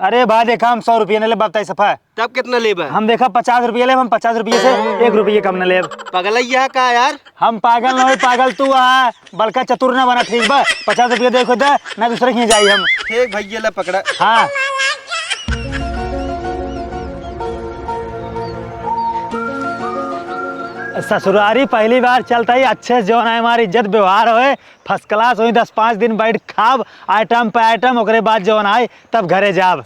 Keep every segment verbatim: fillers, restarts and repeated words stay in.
अरे भाई, देखा, हम सौ रुपया न लेब, बताई सफा। तब कितना लेबा? हम देखा, पचास रुपया लेब, हम पचास रुपया से एक रुपया कम न लेब। पगलैया का यार? हम पागल न होई, पागल तू आ, बड़का चतुर ना बना, ठीक बा? पचास रुपया देखो दा, ना दूसरे के जाई हम। ठीक भैया, ले पकड़ा। हाँ। ससुरारी पहली बार चलता ही अच्छे से जौन है हमारी इज्जत व्यवहार होए, first class होई, दस पाँच दिन बैठ खाब, item पे item, ओकरे बाद जौन आई तब घरे जाब।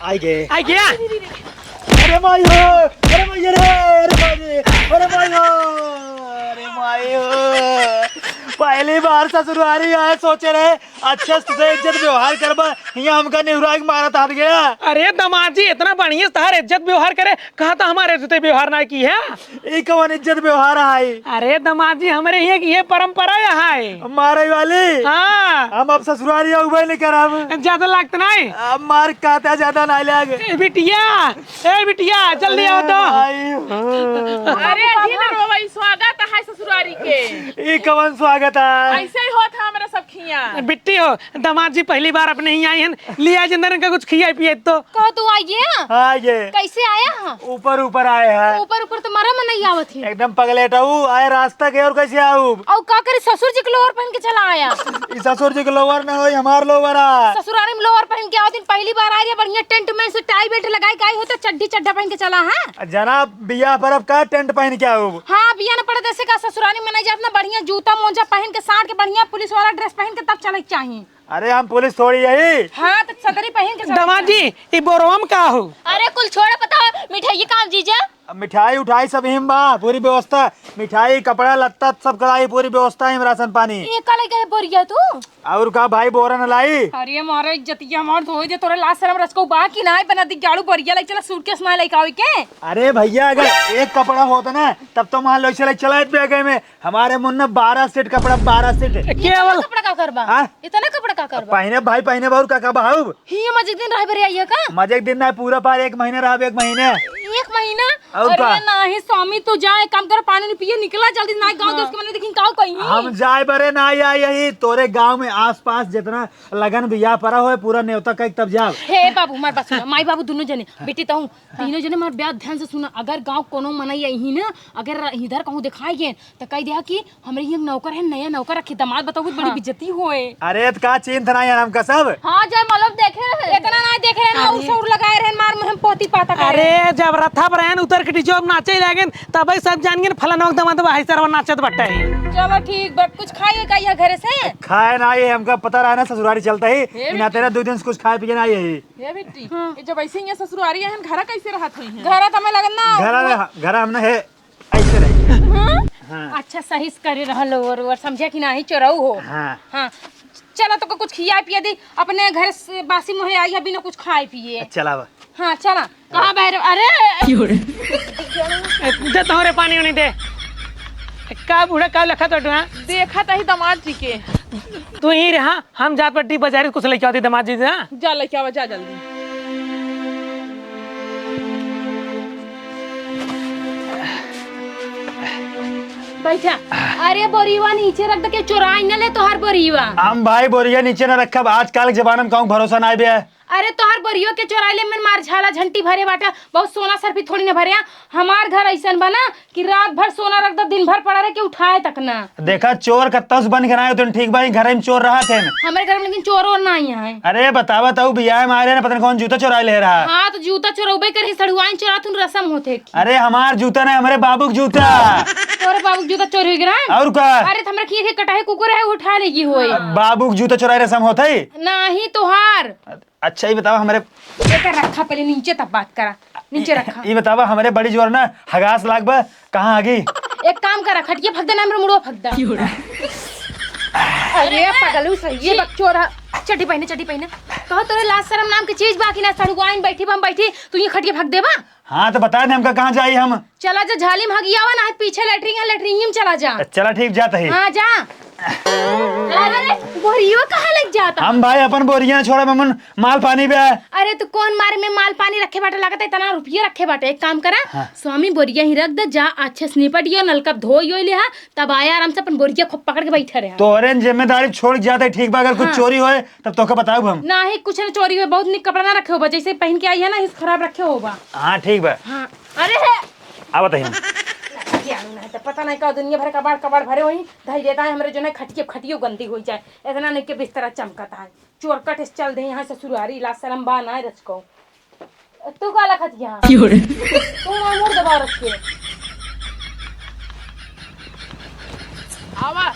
आई गे। आई गया। अरे माई हो, अरे माई रे, अरे माई रे, अरे माई हो, अरे माई हो। पहली बार ससुरारी आए, सोचे रहे अच्छे से इज्जत व्यवहार करबा, हियाँ हमका निहुरा के मारत हाथ गया। अरे दमाद जी, इतना बढ़िया से तहार इज्जत व्यवहार करे, कहाँ तो हमारे इज्जत व्यवहार ना की है? ई कवन इज्जत व्यवहार है? अरे दमाद जी, हमरे हियाँ की ये परंपरा है। मारे वाली? हाँ। हम अब ससुरारी उबे नहीं करब। ज्यादा लागत नहीं? अब मार कहता ज्यादा नहीं लाग। ए बिटिया, ए बिटिया, जल्दी आओ तो। आई हो। अरे अजी ना रोवई, स्वागत है ससुरारी के। ई कवन स्वागत है? ऐसे ही होत है हमरा सब खिया। बिट्टी हो, दामाद जी पहली बार अपने ही आई हैं, लिया जंदर इनका कुछ खिया पिए तो। कहो तू आइए? हाँ, आइए। कैसे आया? हाँ। ऊपर ऊपर आए हैं। ऊपर ऊपर तो मरा मन नहीं आवत है। एकदम पगलेट हूँ, आए रास्ता के और कैसे आऊँ? और का करे, ससुर जी के लोअर पहन के चला आया। ई ससुर जी के लोअर ना होई, हमार लोअर आ। ससुरारी में लोअर पहन के आवत, पहली बार आ रही है, बढ़िया टेंट में से टाई बेल्ट लगाए के आई होता, चड्ढी चड्ढा पहन के चला है। जना बियाह पर अब का टेंट पहन के आऊँ? हाँ, बियाह न पड़े तो ऐसे का ससुरारी में नहीं जात ना, बढ़िया जूता मोजा पहन के, साट के, बढ़िया पुलिस वाला ड्रेस पहन के तब चले के चाहिए। अरे हम पुलिस थोड़ी यही। हाँ, तो सदरी पहन के चले के दामाद जी, चाहिए। ई बोरवा में का हो? अरे कुल छोड़, बताओ मिठाई कहाँ जीजा? अब मिठाई उठाई सब हिम बा, पूरी व्यवस्था, मिठाई, कपड़ा लत्ता सब कराई, पूरी व्यवस्था हिम, राशन पानी। ये का लेके है बोरिया तू? और का भाई, बोरा न लाई? अरे मारे इज्जतिया मार धोए दे, तोरे लाज शरम रसको बा कि नाय? बना दी गाड़ू बोरिया लाई चला, सूटकेस ना लेके आवे के। अरे भैया, अगर एक कपड़ा होता ना तब तो मान लो चले चला बैग में। हमारे मुन्ना बारह सेट कपड़ा, बारह सेट। केवल इतना कपड़ा का करबा? हाँ? इतना कपड़ा का करबा? पहने भाई, पहने बाबू, का का भाऊ? ही मजे दिन रह बरे आइए का? मजे के दिन ना, पूरा पार एक महीने रहब, एक महीने। एक महीना? और अरे का? नाही स्वामी, तू जा, एक काम कर, पानी नहीं पिए, निकला जल्दी, ना गाँव हाँ। दोस्त के मने देखी का कहीं। हम जाए बरे ना, या यही तोरे गाँव में आसपास जितना लगन बियाह परा होए, पूरा नेवता कह तब जाब। हे बाबू, हमार बात सुना, माई बाबू दोनों जने, बेटी तहूँ, तीनों जने हमार बात ध्यान से सुना। अगर गाँव कोनो मनई यही ना, अगर इधर कहूँ दिखाई गए, तो कह दिया कि हमरे यहाँ नौकर है, नया नौकर रखे, दामाद बताओ, बहुत बड़ी हाँ। बेइज्जती होए। अरे, त का चिंत ना है हमका सब? हाँ, जय मलब देखे रहे। इतना ना देखे रहे ना, अरे। उसे उड़ लगाए रहे, मार मुँह में पोती पाता करे। अरे, जब रथा पर रहन उतर के डीजे में नाचे लागेन, तब सब जान गए फलाना वक्त दामाद बा, है सरवा नाचत बट्टा है। चलो ठीक बा, कुछ खाइए का यहाँ घरे से? खाए ना, ये हमका पता रहा ना, ससुरारी चलता ही, हे इना बेटी। तेरा दो दिन से कुछ खाए पिए ना यही। हे बेटी, हाँ। ये जब ऐसे ही ये ससुरारी है, घरा कैसे रहत हुई है? घरा तो हमें लगन ना। घरा, घरा हमने है। ऐसे रही। हाँ? हाँ। अच्छा, सही से करे रह लोअर, ओअर समझे कि नाही, चोरऊ हो। हाँ। हाँ। चला, तोका कुछ खिया पिया दी, अपने घर से बासी मुँहे आई है, बिना कुछ खाए पिए। चला बा। हाँ, चला। कहाँ बहरे? अरे! दे तोहरे पानी उनी दे। का बूढ़ा, का लखत बटू, हाँ? देखत ही दामाद जी के। तू ही रहा, हम जात बट्टी बाजारी कुछ लेके आती दामाद जी से, हाँ? जा लेके आवा, जा जल्दी। बैठा। अरे बोरियवा नीचे रख दे, के चोराई न ले तोहार बोरियवा। हम भाई बोरिया नीचे न रखब, आजकल के जमाना में कहूँ भरोसा ना आइबे। अरे तोहार बोरियो के चोराई ले, मन मार झाला झंटी भरे बाटा, बहुत सोना सरफी थोड़ी न भरे। हमार घर ऐसन बा ना कि रात भर सोना रख दे, दिन भर पड़ा रहे, के उठाए तक ना। देखा, चोर कत्ता से बन के ना आए, तुम ठीक बा, ई घर में चोर रहा थे। हमरे घर में लेकिन चोर और ना आई है। अरे बतावा तो, बियाह में आ रहे ना, पता नहीं कौन जूता चोरा ले रहा। हाँ, तो जूता चोरौबे करे, सड़ुआइन चोरा तुम रसम होते की। अरे हमार जूता ना, हमरे बाबू के जूता। तोरे बाबू के जूता चोरी हो गया? और का? अरे तो हमरे खीर के कटाहे कुकुर है, उठा लेगी होए। बाबू के जूता चोराए रसम होते? नहीं तोहार। अच्छा, ये बतावा हमरे एकर रखा पहले नीचे, तब बात करा। नीचे रखा। ये बतावा हमरे बड़ी जोर ना हगास लाग बा, कहाँ हगी? एक काम करा, खटिया फक दे ना, हमरे मुड़वा फक दे। अरे पगलू सही है, बकचोदा। चड्डी पहने, चड्डी पहने। कहो तोरे लाज शरम नाम की चीज बाकी ना, सड़ुआइन बैठी बम बैठी, तू ये खटिया फक देबा? हाँ, तो बता दे हमका कहाँ जाई हम। चला जा झाली में हगियावा ना, पीछे लेटरिन है, लेटरिन में चला जा। चला ठीक, जात है। हाँ, जा। अरे, बोरियो कहाँ लग जाता? हम भाई अपन बोरिया छोड़ा, ममन माल पानी बे। अरे, तू कौन मारे में माल पानी रखे बाटे? लागत है इतना रुपये रखे बाटे। एक काम करा, हाँ। स्वामी बोरिया ही रख दे, जा अच्छे से निपट गयो, नलका धो यो लिहा, तब आया आराम से अपन बोरिया खूब पकड़ के बैठे रहे। तोहरे जिम्मेदारी छोड़ के जाते ठीक बा, अगर कुछ हाँ। चोरी होए तब तोके बताऊब हम। नाही, कुछ न चोरी होए, बहुत निक कपड़ा ना रखे होबा, जैसे पहन के आई है ना, इस खराब रखे होबा। हाँ ठीक बा। हाँ। अरे है। आवत है हम। जानू ना, तो पता नहीं का दुनिया भर कबाड़ कबाड़ भरे होई, धई देता है हमरे जो ना खटियो खटियो गंदी होई जाए, इतना नहीं के बिस्तरा चमकता है। चोर कट से चल दे यहाँ ससुरारी, लाज शरम बा ना रचको। तू का लखत यहाँ? क्यों रे? तू ना मुड़ दबा रखे। आवा,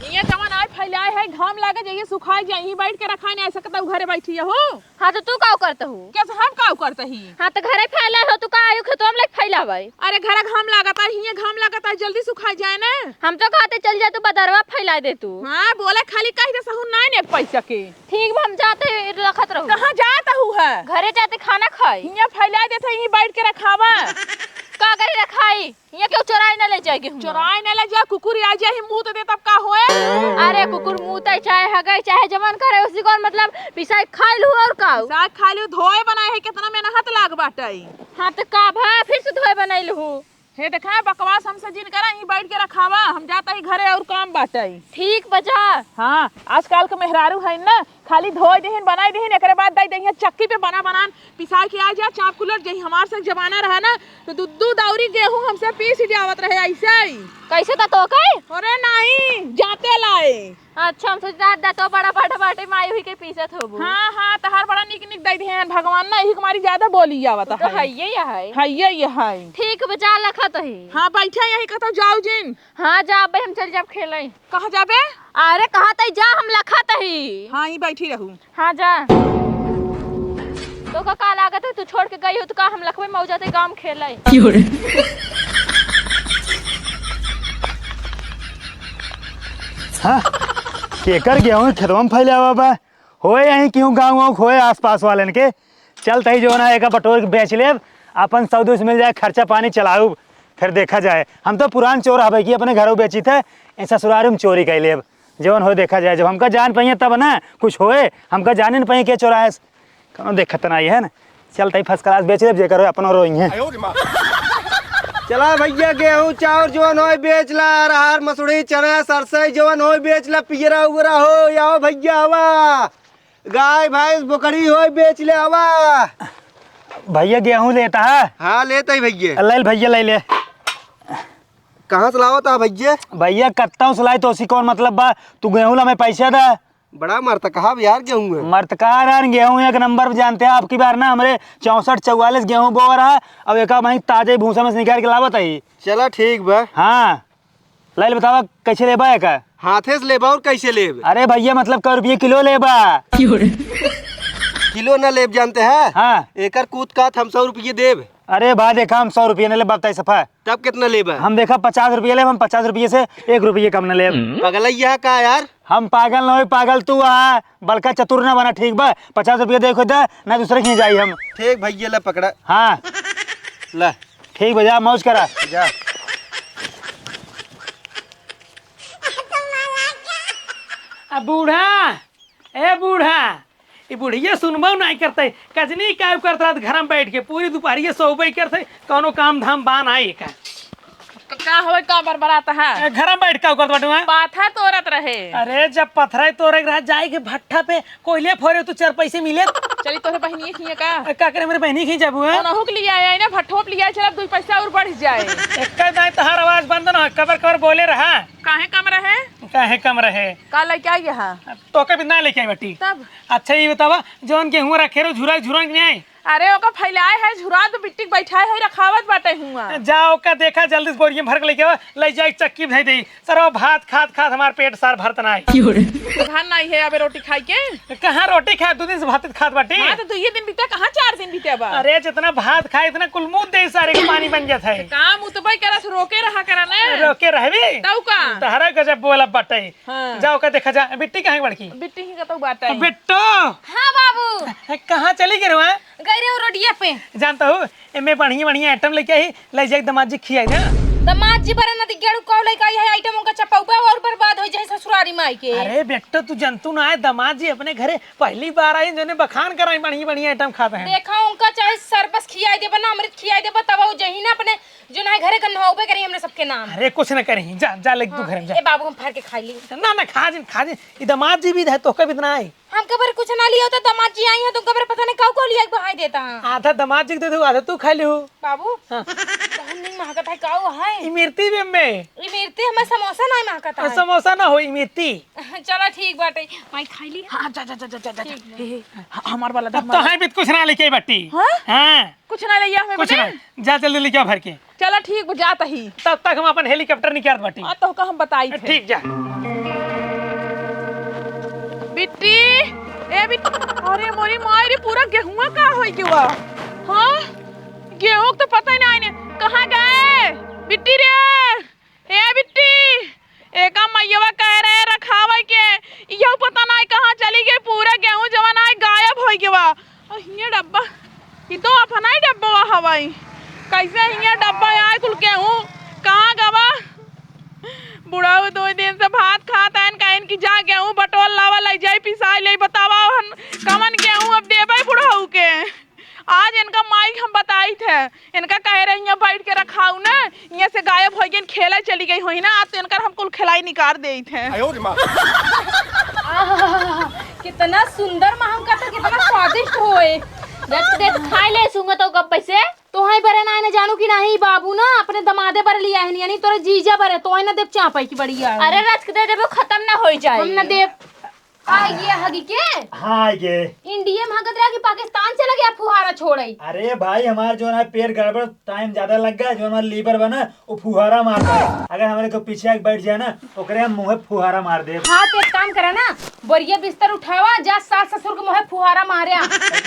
ये जवन आए फैलाए है, घाम लागे जाइए, सुखाए जाए, यहीं बैठ के रखाए नहीं सकता, घरे बैठी है हो। हाँ, तो तू काउ करत हू? कैसे हम काउ करत ही? हाँ, तो घरे फैला हो, तू का आयु खेतवा में लेके फैला भाई? अरे, घरे घाम लागत है, हियाँ घाम लागत है, जल्दी सुखा जाए ना। हम तो कहते चल जा, तू बदरवा फैला दे तू। हाँ, बोले खाली कह दे सहू नाई ने पैसा के। ठीक बा, हम जाते रखत रहू। कहाँ जात हू है? घरे जाते खाना खाई। हियाँ फैला देते, यहीं बैठ के रखावा। का करे रखाई? ये क्यों चोराई ना ले जाए गेहूं? चोराई ना ले जाए, कुकुर आ जाए, मुंह तो दे तब का होए? अरे कुकुर मुंह तय चाहे हगई चाहे जमन करे, उसी कौन मतलब पिसाई खाई लू और का? पिसाई खाई लू, धोए बनाए है, कितना मेहनत लाग बाटे। हाँ तो का भा फिर से धोए बनाई लू? हे देखा बकवास हमसे जिन करा, यहीं बैठ के रखावा, हम जाता ही घरे और काम बाटे। ठीक बजा। हाँ, आजकल के मेहरारू है ना, खाली धोए देहिन, बनाई देहिन, एकरे बाद दई देहिन चक्की पे बना बनान पिसाई के आ जा, चाप कुलर जही हमार से जमाना रहा ना, तो दू दू दौरी गेहूं हमसे पीस जावत रहे ऐसे ही। कैसे त तो कहे? अरे नहीं, जाते लाए। अच्छा, हम सोचते हैं, दतो बड़ा बाटा बाटे, माई हुई के पीसत होबू। हाँ, हाँ, तहार बड़ा निक निक दई दिहे हैं भगवान ना, यही हमारी ज्यादा बोली आवत तू तो है। हइये या है। हइये या है। ठीक बा, जा लखत ही। हाँ, बैठे यही कतौ जाओ जिन। हाँ, जा, अबे हम चल जाब खेले। कहाँ जाबे? अरे, कहाँ तई जा, हम लखत ही। हाँ, ई बैठी रहू। हाँ, जा। तोका का लागत है, तू छोड़ के गई हो तो का हम लखबे मौजा ते गाँव में खेले? क्यों रे? हाँ, केकर गेहूं खेतवा में फैले आवा बा? होए यहीं केहू गाँव वाँव होए आस पास वालन के, चल तही जो ना एका बटोर के बेच लेब, अपन सौ दो सौ मिल जाए, खर्चा पानी चलाउब, फिर देखा जाए। हम तो पुरान चोर हबे कि अपने घरों बेचित है, ए ससुरारी में चोरी कर लेब, जवन होए देखा जाए। जब हमका जान पाइए तब ना कुछ होए, हमका जाने न पाइए के चोराए। कौनो देखत ना है ना, चल तही first class बेच लेब, जेकर होए अपनो रोइहे। चला भैया, गेहूं चाउर जवन होए बेच ला, अरहर मसूरी चना सरसई जवन होए बेच ला, पियरा उगरा हो, आओ भैया आवा। गाय भैंस बोकरी होए बेच ले आवा। भैया गेहूं लेता है? हाँ, लेता ही भैया। ले ले भैया, ले ले। कहाँ से लावत है भैया? भैया कत्ता से लाई तो उसी कौन मतलब बा? तू गेहूं ला मैं पैसा दे। बड़ा मरता कहा यार गेहूं है। मरता कहा यार, गेहूं एक नंबर पे जानते हैं। आपकी बार ना हमरे चौसठ चौवालीस गेहूं बोआ रहा, अब एक भाई ताजे भूसा में से निकाल के लावत है। चला ठीक बा। हाँ। लाइल बतावा, कैसे लेबा एका? हाथे से लेबा और कैसे लेब? अरे भैया, मतलब, कै रुपये किलो लेबा? किलो ना लेब, जानते हैं? हाँ। एकर कूद कात हम सौ रुपये देब। अरे बा, देखा, हम सौ रुपये न लेब, बताई सफा। तब कितना लेबा? हम देखा, पचास रुपये लेब, हम पचास रुपये से एक रुपये कम न लेब। पगलैया का यार? हम पागल न होई, पागल तू आ, बड़का चतुर ना बना, ठीक बा? पचास रुपये देखो दे, ना दूसरे कहीं जाई हम। ठीक भैया, ला पकड़ा। हाँ। ला। ठीक बा, जा मौज करा। जा। आ बूढ़ा, ए बूढ़ा, ई बुढ़िया सुनबो नाई करते। कजनी का करत रहत घर में बैठ के, पूरी दोपहरिया सोबे करते, कौनो काम धाम बा नाई का। क-, का होए, का बरबरात है? ए, घर में बैठ का करत बाटू, हैं? पाथा तोरत रहे। अरे, जब पथरा तोरे के रहा, जाए के भट्ठा पे कोयले फोरे, तू चार पैसे मिले। चली तोहरे बहिनी खिए का? ए, का करे, मेरे बहिनी खिए जाबू, हैं? ओनहु के लिए आया है ना, भट्ठो पे लिए आया, चल अब दो पैसा और बढ़ जाए। एक दाई तहार आवाज बंद ना हो, कबर कबर बोले रहा। काहे कम रहे? काहे कम रहे? का लेके आई यहाँ? तोके भी ना लेके आई बाटी। तब? अच्छा, ये बतावा, जौन गेहूं रखे रहो, झुरा, झुरा के नहीं आई? अरे, ओका फैलाए है, झुरा तो बिट्टी के बैठाए है, रखावत बाटे हुआ। जा, ओका देखा, जल्दी से बोरिया में भर के लेके आवा, ले जाए चक्की में धई दे। सरवा भात खात खात हमार पेट सार भरत नाई। धान नाई है अबे रोटी खाई के? कहाँ रोटी खाए, दो दिन से भात खात बाटी। हाँ, तो दुइये दिन बीते, कहाँ चार दिन बीते बा? अरे, जितना भात खाए, इतना कुल मुंह दे सारे के पानी बन जात है। काम उतबे करस, रोके रहा करा ना। रोके रहबी? तऊ का? तहरा गजब बोला बाटे। हाँ। जाओ का देखा जा, बिट्टी कहाँ है बड़की? बिट्टी ही कतौ बाटे। बिट्टो! हाँ बाबू। ए, कहाँ चली गई रहो, हैं? गई रहो रोडिया पे। जानता हूँ, एमे बढ़िया बढ़िया आइटम लेके आई, ले जाके दामाद जी खियाई ना। दमाद जी बरे नदी गेड़ू कौ लइका, यह आइटम उनका चपौबा और बर्बाद होइ जाए ससुरारी माई के। अरे बेटो, तू जनतू ना है, दमाद जी अपने घरे पहली बार आई, जोने बखान कराई, बढ़िया बढ़िया आइटम खाते हैं। देखा, उनका चाहे सरबस खियाई देबा ना, अमृत खियाई देबा, तब वो जही ना अपने जो ना घरे का नहौबे करी हमरे सबके नाम। अरे कुछ ना करी, जा, जा, लेके तू हाँ, घरे में जा। ए बाबू, हम फार के खाई ली। ना, ना, खा जिन, खा जिन। ई दमाद जी भी है, तोहका भी इतना आई। हमका बरे कुछ ना लियो तो दमाद जी आई है, तुमका बरे पता नहीं काऊ काऊ लिया के बहाई देता है। आधा दमाद जी के दे दो, आधा तू खा लियो। बाबू, हाँ। बहुत नहीं महकत है, काऊ है? इमरती बे में। इमरती हमें समोसा नहीं महकत है। समोसा ना हो, इमरती। चला ठीक बाटे, माई खाई ली। हाँ, जा, जा, जा, जा, जा, जा। ठीक बा। हे, हे, ह-, हमार वाला दे, अब हमार तो वाला। है भी कुछ ना लेके आई बट्टी। हाँ? हाँ। कुछ ना ले हमें कुछ बटे? ना। जा जल्दी लेके आ भर के। चला ठीक बा, जात ही। तब तक हम अपन हेलीकॉप्टर निकालत बाटी। हाँ, तो का हम बताई थे। ठीक जा। बिट्टी, ए बिट्टी, अरे मोरी माई रे, पूरा गेहुआ का होई गवा? हाँ? गेहूं तो पता ही ना आइने। कहाँ गए? बिट्टी रे, ए बिट्टी, एका मइयवा कह रहे रखावे के, इहो पता नाई कहाँ चली गई, पूरा गेहूं जवन आए गायब होइ गवा। और हियां डब्बा, ई तो अपना ही डब्बा हवाई, कैसे हियां डब्बा आए कुल गेहूं कहाँ गवा? बुढ़ऊ दो दिन से भात खात आइन, कहिन कि जा गेहूं बटोर लावा, लइ जाई पिसाई ले, बतावा हम कवन गेहूं अब देबे बुढ़ऊ के। आज इनका माई हम बताई थे, इनका कहे रहे, "हियां बैठ के रखाऊ ना, हियां से गायब होइ गइन, खेले चली गई होई ना, आज तो इनकर हम कुल खिलाई निकाल देई थे।" आहा, कितना सुंदर महकत है, कितना स्वादिष्ट होए। रच देख, खाई ले सूंगा तो गप्पे से। तोहई बरे ना, ना जानू कि नाही, बाबू ना अपने दमादे बरे लिया है, यानी तोरे जीजा बरे, तोहई ना देब चापई की बढ़िया। अरे रच के दे देबो, खत्म ना होई जाए। हम ना देब। आ गया हगी के? हाँ, आ गए। इंडिया में हगत रहा कि पाकिस्तान चला गया फुहारा छोड़े? अरे भाई, हमार जो ना पेट गड़बड़, टाइम ज्यादा लग गया, जो हमार लीवर बना, वो फुहारा मारता है। अगर हमारे को पीछे आके बैठ जाए ना, ओकरे हम मुँहे फुहारा मार दे। हाँ, तो एक काम करा ना, बढ़िया बिस्तर उठावा, जा सास ससुर के मुँहे फुहारा मारे।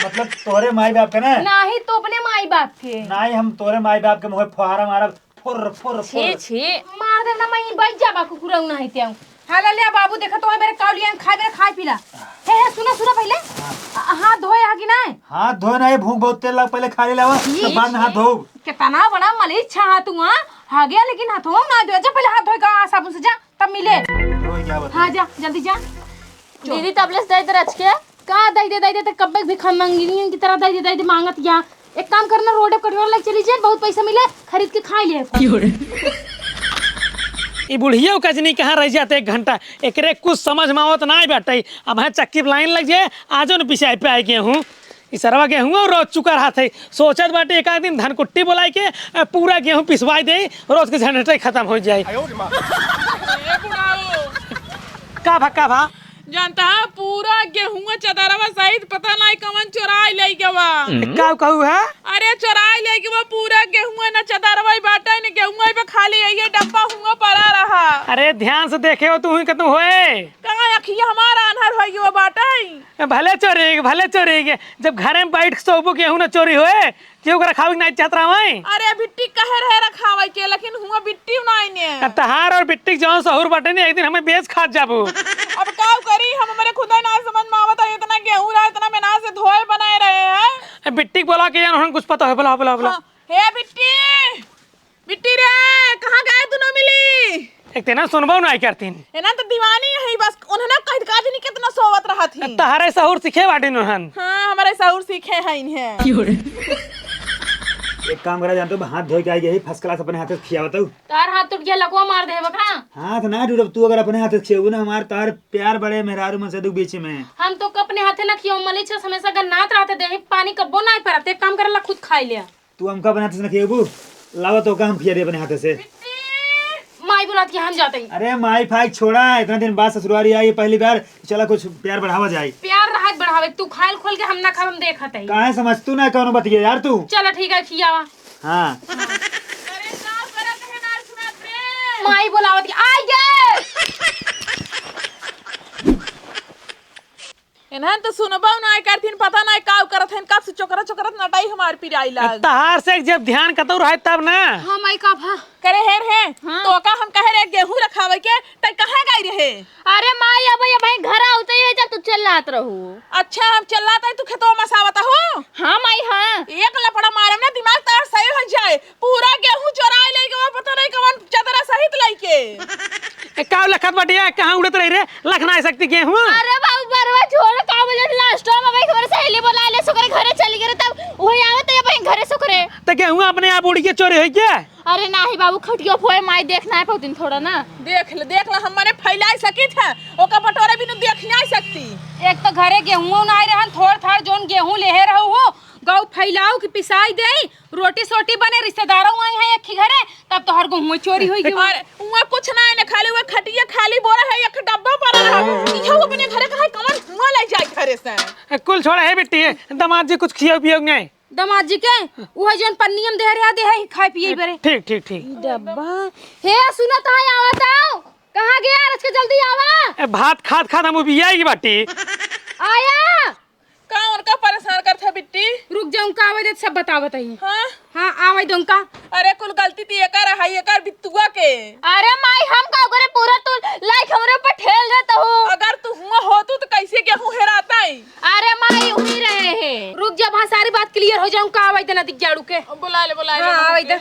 मतलब तोरे माई बाप के ना? नाही, तो अपने माई बाप के। नाही, हम तोरे माई बाप के मुँहे फुहारा मारब। फुर, फुर, छी, फुर। छी। मार देब ना, मैं बैठ जाबा कुकुरऊ ना है त्याऊ। हाला ले बाबू, देखा तो है मेरे काउलिया खाए, मेरे खाए पीला। हे, हे, सुना, सुना पहले। हाँ। आ, हाथ धोए हा कि नाही? हाथ धोए नाही, भूख बहुत तेज लग, पहले खा ले लावा, छी, तो बाद में हाथ छी। धोब। कितना बड़ा मलिच्छा हा तू, हाँ? हा गया, लेकिन हाथों ना धोए। जा पहले हाथ धोए का साबुन से, जा, तब मिले। धोए क्या बता? हाँ, जा, जल्दी जा। दीदी, तबले से दे दे रच के। का दे दे, दे दे, तो कब्बे भिखमंगिनी की तरह दे दे, दे दे, मांगत या। एक काम करना, रोड पे कटोरा लेके चली जाए, बहुत पैसा मिले, खरीद के खाई ले। ई बुढ़िया कजनी कहाँ रह जाते एक घंटा, एकरे कुछ समझ में आवत ना बाटे। अब है चक्की पे लाइन लग जाए, आजो न पिसाई पे आए गेहूँ। ई सरवा गेहूँ और रोज चुका रहत है, सोचत बाटे एक आध दिन धनकुट्टी बोलाई के, अ, पूरा गेहूँ पिसवाई दे, रोज के झंझटे खत्म हो जाए। ए बुढ़ाऊ। का भा, का भा? जानता है, पूरा गेहुआ चदरवा सहित पता नाई कवन चोराई लई गवा। हम्म। का कहू है? अरे चोराई लई गवा पूरा गेहुआ, न चदरवा ही बाटे, न गेहुआ पे खाली ये डब्बा हुआ पड़ा रहा। अरे ध्यान से देखे हो तू ही कतू होए। कहाँ अखिया हमारा आन्हर होई गवा बाटे। भले चोरी, भले चोरी, जब घरे में बैठ के सोबू गेहूँ न चोरी होए, केहू के रखावे के नाहीं चाहत रहा हई। अरे बिट्टी कहे रहे रखावे के, लेकिन हुआ बिट्टी नाहीं ने। आ तहार और बिट्टी के जौन सहूर बाटे ने, एक दिन हमें बेच खात जाबू। अब काउ करी, हम हमरे खुदे नाहीं समझ में आवत है, इतना गेहूं रहा, इतना मेहनत से धोए बनाए रहे हैं। ए, बिट्टी के बोला के जान, उन्हें कुछ पता है, बोला, बोला, बोला। हाँ, हे बिट्टी, बिट्टी रे, कहाँ गए दुनो मिली? एक तेना सुनबो नाहीं करतीन। एना तो दीवानी है बस, उन्हें ना कह का जनी कितना सोवत रहत ही। तहरे सहूर सीखे बाटिन उन्हन। हाँ, हमरे सहूर सीखे हैं इन्हें। एक काम करा जानतो, हाथ धोए के आई गई, first class अपने हाथे से खियावत हूँ। तार हाथ टूट गया, लकवा मार दे बका। हाथ ना टूटब, तू अगर अपने हाथे से खियाबू ना, हमार तार प्यार बड़े मेहरारू मन से दुख बीच में। हम तो अपने हाथे ना खियाऊ, मलिच्छा हमेशा गन्नात रहते, देह पानी कब्बो नाहीं परत, एक काम कर ला, खुद खाई ले। तू हमका अपने हाथे से न खिएबू, लावा तो का हम खिया दे अपने हाथे से। माई बुलात के हम जाते ही। अरे माई फाई छोड़ा, इतना दिन बाद ससुरारी आई पहली बार, चला कुछ प्यार बढ़ावा जाए। प्यार रहत बढ़ावे, तू खाइल खोल के हम ना खाब, हम देखत ही। काहे समझ तू ना कौनो बतिया यार तू। चला ठीक है, खियावा। हाँ। अरे का करत है ना सुनात रे? माई बुलावत के, आई गे। इन्हन तो सुनबो नाहीं करथिन, पता नाहीं काउ करत हन, कब से चोकरा चोकरा नटाई हमार पिराई लाग। तहार से जब ध्यान कतौ रहे तब ना। हाँ माई, का भा? करे हेर हे, हाँ। तो का हम कहे रहे गेहूं रखावे के, तै कहाँ गई रहे? अरे माई, अब, अब भाई घर आउते ही जब तू चिल्लात रहू। अच्छा, हम चिल्लात है, तू खेतवा मसावत हो? हाँ माई, हाँ। एक लपड़ा मारम ना, दिमाग तार सही हो जाए। पूरा गेहूं चोराई ले गवा, पता नहीं कवन लइके। ए, का लखत बाटिया, कहाँ उड़त रही रे? लख नाहीं सकती गेहूँ। अरे बाबू, बरवा छोड़, का बोले, last time अब एक हमारे सहेली बोलाए ले, ओकरे घरे चली गई, तब वही आवत है, अब घरे से ओकरे। त गेहूँ अपने आप उड़िके चोरी होइके? अरे नाहीं बाबू, खटिया फोए माई देख नाहीं पाउतिन थोड़ा ना। देख ले, देख ले, हम मने फैलाए सकित है, ओका बटोरे बिनु देख नाहीं सकती। एक तो घरे गेहूँ नाहीं रहन, थोड़ थाड़ जोन गेहूँ लेहे रहू हो, गऊ फैलाऊ कि पिसाई देई, रोटी सोटी बने, रिश्तेदारों आई हैं एक ही घरे, तब तोहर गेहूँ चोरी होई गई। अरे, उहाँ कुछ ना है ना, खाली वो खटिया खाली बोरा है, एक डब्बा पड़ा रहा। इहो अपने घरे कहाँ, कौन हुआ ले जाए घरे से? ए, कुल छोड़ा है बिट्टी, दमाद जी कुछ खियो पियो नहीं। दमाद जी के, उहे जौन पन्नियम दे रहा, दे है, खाए पिए बरे। ठीक, ठीक, ठीक। ई डब्बा। हे, सुनत है, आवत आओ। कहाँ गया? आज के जल्दी आवा। ए, भात खात खात हम उबियाई बाटी। आया। का उनका परेशान करत है बिट्टी? रुक जा, उनका आवे दे, सब बतावत ही। हाँ? हाँ, आवे दे उनका। अरे, कुल गलती ती एकर है, एकर बित्तुआ के। अरे माई, हम का करे, पूरा तू लाइक हमरे ऊपर ठेल देत हो। अगर तू हुआ होतू तो कैसे गेहूँ हेराता है? अरे माई, उही रहे हैं। रुक जा, वहाँ सारी बात clear हो जाऊँ, का आवे दे ना दिख जाड़ू के। बुला ले, बुला ले, हाँ, आवे दे।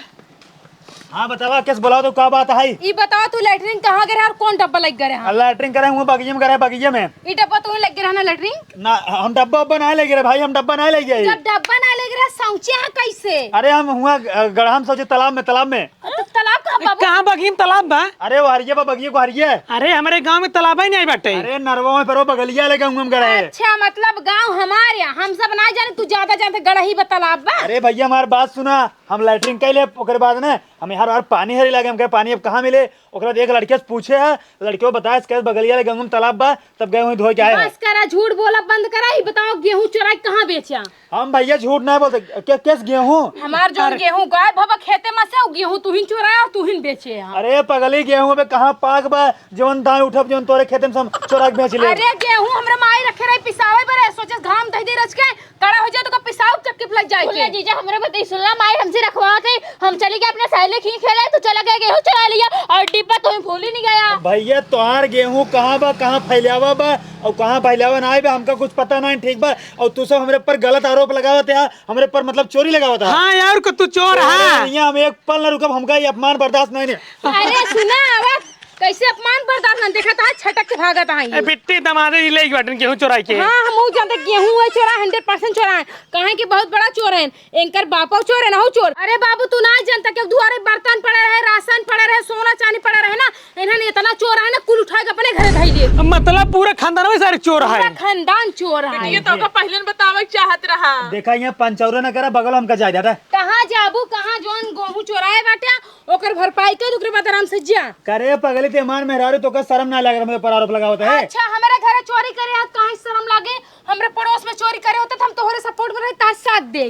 हाँ, बतावा, किस बोलाओ तो का बात है? ई बतावा, तू लैट्रिन कहाँ करे और कौन डब्बा लग करे? हाँ, लैट्रिन करे हुए बगिया में, करे बगिया में। ई डब्बा तू लग रहा ना लैट्रिन? ना, हम डब्बा उब्बा ना ले गए रे भाई, हम डब्बा ना ले गए। जब डब्बा ना ले गए, सौंचे हैं कैसे? अरे, हम हुआ, अ, गढ़ा में सौंचे, तालाब में, तालाब में। तो तालाब कहाँ बाबू? कहाँ बगिया में तालाब बा? अरे, वो हरिया बा, बगिया को हरिया। अरे, हमारे गाँव में तालाब ही नहीं बाटे। अरे, नरवा में पर वो बगलिया ले गए, हम करे। अच्छा, मतलब गाँव हमारे यहाँ, हम सब ना जाने, तू ज्यादा जानते, गढ़ही बा तालाब बा। अरे भैया, हमार बात सुना, हम लैट्रिन कैले, ओकरे बाद ने हम यार, यार पानी हरी लागे, हम कहे पानी अब कहाँ मिले? ओकरे बाद एक लड़के से पूछे है, लड़के बताए, कैसे बगलिया ले गंगम तालाब बा, तब गए वहीं धोए के आए हैं। बस करा, झूठ बोला बंद करा, ई बताओ गेहूं चोराई कहाँ बेचा? हम भैया झूठ नहीं बोलते, के-, केस गेहूं? हमार जौन अरे। गेहूं गायब भवा खेते में से, उ गेहूं तुहिन चोराए और तुहिन बेचे हैं। अरे पगली, गेहूं अबे कहाँ पाक बा, जौन दाएं उठब, जौन तोरे खेते में से हम चोरा के बेच ले। अरे गेहूं हमरा माई रखे रही पिसावे बरे, सोचे घाम दही दे रच के, कड़ा हो जाए तो का पिसाब चक्की पे लग जाए सुन ले के। जीजा, हमरे बतिया सुन ला, माई हमसे रखवावत है, हम चली गए अपने सहेली खीं खेले, तू चला गया गेहूं चुरा लिया और डिब्बा तो भूल ही नहीं गया। भैया, तोहार गेहूं कहाँ बा, कहाँ फैलावा बा और कहाँ फैलावा ना बा, हमका कुछ पता नहीं, ठीक बा? और तू सब हमरे पर गलत आरोप लगावत है, हमरे पर मतलब चोरी लगावत है। हाँ यार, को तू चोर है। भैया, हम एक पल ना रुकब, हमका ये अपमान बर्दाश्त नहीं है। अरे सुना, आवा, कैसे अपमान बर्दाश्त ना, देखा था छटक के भागत है ए, ये। बिट्टी दमादे ही ले गए बाटन गेहूं चोराई के। हाँ, हम ऊ जानते गेहूं है चोरा, hundred percent चोरा है, काहे कि बहुत बड़ा चोर है। इनकर बापो चोर है ना, हो चोर। अरे बाबू, तू ना जानता कि दुआरे बर्तन पड़े रहे, राशन पड़े रहे, सोना चांदी पड़े रहे ना, इन्हन इतना चोर है ना, कुल उठा के अपने घरे धई लिए। मतलब पूरा खानदान में सारे चोर है। पूरा खानदान चोर है। ये तो ओका पहले न बतावे के चाहत रहा। देखा, यहाँ पंचौरा न करा, बगल हमका जाए दादा। कहाँ जाबू, कहाँ जौन गेहूं चोराए बाटे, ओकर भरपाई कर, ओकरे बाद आराम से जा। करे पगली, ते हमार मेहरारू, तोका शर्म ना लगे, हमरे पर आरोप लगावत है। अच्छा, हमारे घरे चोरी करे, आज काहे शर्म लागे? हमरे पड़ोस में चोरी करे होते तो हम तोहरे support में रहे, ताज साथ दे।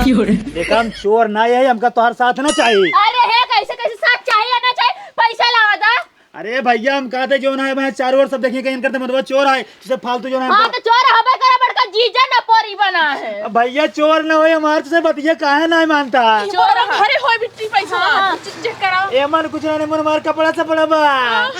देखा, हम चोर ना है, हमका तोहर साथ ना चाहिए। अरे है, कैसे कैसे साथ चाहिए ना चाहिए, पैसा लावा दा। अरे भैया, हम कहते जो ना है, मैं चारों ओर सब देखिए, कहीं करते मतलब चोर आए, तुझसे फालतू जो ना है। हाँ, तो चोर हबे करे, बड़का जीजा ना पोरी बना है। अब भैया, चोर ना होए, हमार तुझसे बतिया काहे ना मानता? चोर घरे होए बिट्टी पैसा। हाँ। चेक कराओ। ए मन कुछ ना, मन मार कपड़ा से पड़ा बा।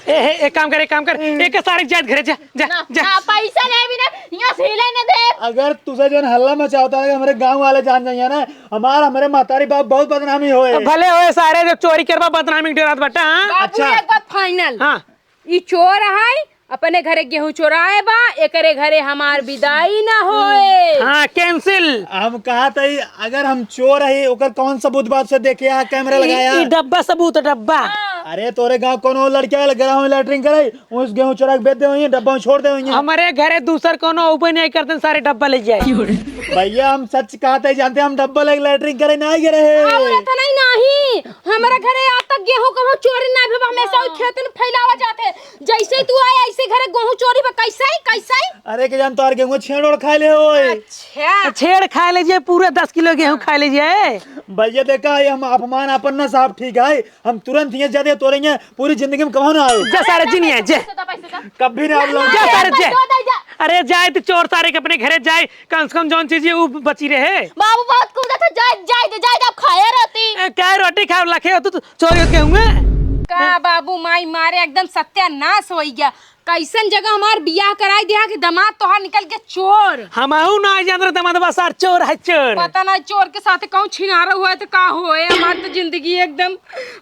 ए, हे, एक काम कर, एक काम कर, एक सारे जात घरे जा। जा, ना, जा। ना, पैसा नहीं भी ना, यहाँ से हिलाई ना दे। अगर तुझे जो हल्ला मचावता है, हमारे गांव वाले जान जाइए ना, हमार, हमारे महतारी बाप बहुत बदनामी होए। भले होए सारे, जो चोरी करबा बदनामी के डरात बटा, हाँ? बाबू, अच्छा। एक बात final। हाँ। ई चोर है, अपने घरे गेहूं चोराए बा, एकरे घरे हमार विदाई ना होए। हाँ, cancel। हम कहा था, अगर हम चोर है, ओकर कौन सबूत बाप से देखे, यहाँ कैमरा ई, लगाया? ई डब्बा सबूत, डब्बा। अरे, तोरे गांव कोनो लड़का है, लग रहा हूँ लैट्रिन करे, उस गेहूं चोरा के बेच दे होइए, डब्बा में छोड़ दे होइए। हमारे घरे दूसर कोनो उबे नहीं करते, सारे डब्बा ले जाए। भैया, हम सच कहते जानते, हम डब्बा लेके लैट्रिन करे नहीं गए रहे। और इतना ही नहीं, हमारे घरे आज तक गेहूं कबो चोरी नहीं भेबा, हमेशा हाँ। खेत में फैलावा जाते। जैसे तू आए, ऐसे घरे गेहूं चोरी बा, कैसे ही, कैसे ही? अरे, के जान तोहार गेहूं छेड़ ओड़ खा ले होए। अच्छा। छेड़ खा लीजिए, पूरा दस किलो गेहूं खा लीजिए। भैया, देखा, ये हम अपमान अपन ना साहब, ठीक है, हम तुरंत यहाँ जाते तोरे यहाँ पूरी जिंदगी में कबहू ना आए। जा सारे जी नहीं आए, जे। पैसा दो, पैसा दो। कभी ना आप लोग। जा सारे जे। दो, दो, दो। अरे जाए तो चोर सारे के अपने घरे जाए, कम से कम जौन चीज ये ऊ बची रहे। बाबू बहुत कूदा था, जाए, जाए दे, जाए दे, आप खाए रहती। ए, क्या रोटी खाए लखे हो तू, तू चोरी होके हुए? का बाबू माई मारे एकदम सत्यानाश हो गया। कैसन जगह हमार बियाह कराई दिया कि दामाद तोहार निकल के चोर। हमहू ना जान रहे दामाद बा सार चोर है चोर। पता ना चोर के साथ कहूँ छिनारा हुआ तो का होए, हमार तो जिंदगी एकदम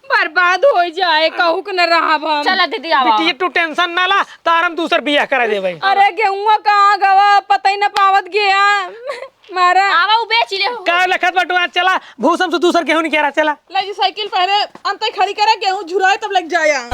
बर्बाद हो जाए, कहूँ के न रहब हम। चला दीदी, आवा। बिटिया, तू टेंशन ना ला, तार हम दूसर बियाह करा देबे। अरे गेहुआ कहाँ गवा, पता ही ना पावत गया। मारा। आवा, उ बेच ले हो। का लखत बटुआ, चला, भूसम से दूसर गेहूं निकारा, चला। ले जी साइकिल पहले अंत खड़ी करे, गेहूं झुराए तब लग जाया।